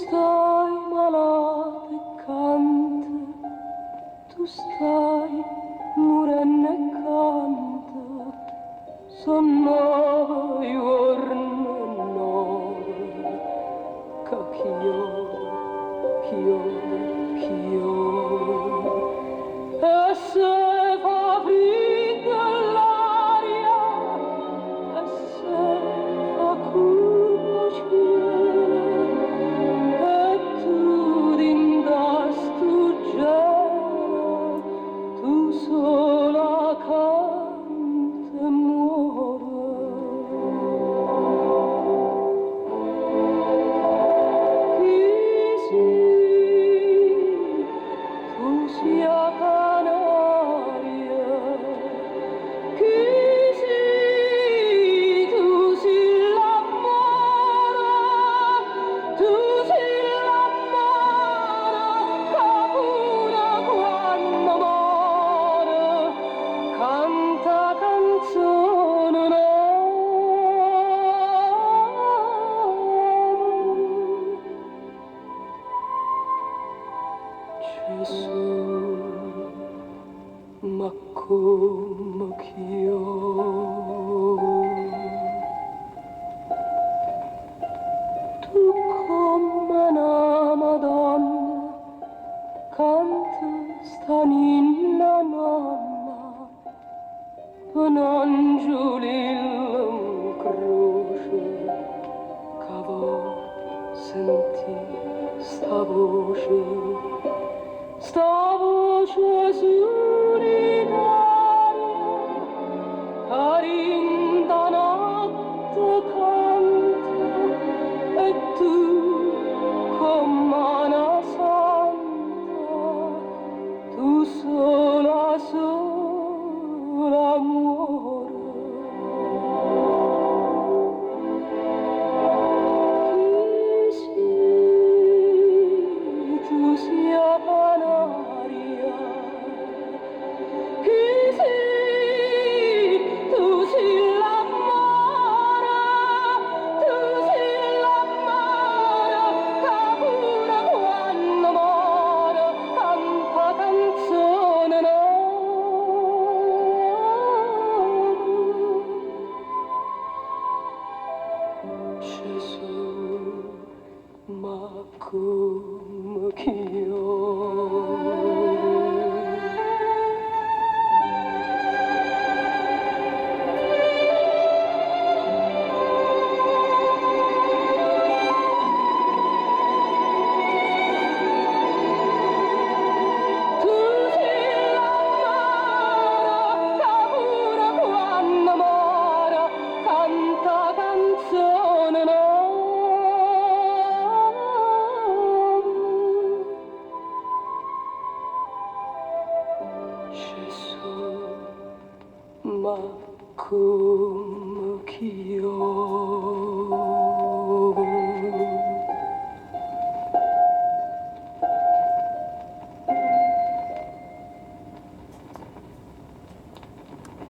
stai malata e cante, tu stai murenno e canta, so' nove juorne nove ca chiove, chiove, chiove. E se fa fredda ll'aria e se fa cupo 'o cielo e tu dint'a stu gelo tu sola cante e muore. Chi si'? Tu si' 'a canaria. Chi si'? Tu si' l'ammore. Tu si' l'ammore ca pure quanno more canta 'a canzone nova. Gesù, ma comme chiove. Tu comme 'na Madonna cante 'sta ninna nonna pe' n'angiulillo 'ncroce ca vo' sentì 'sta voce, 'sta voce sulitaria ca dint' 'a notte canta e tu comm' a 'na santa tu sola sola.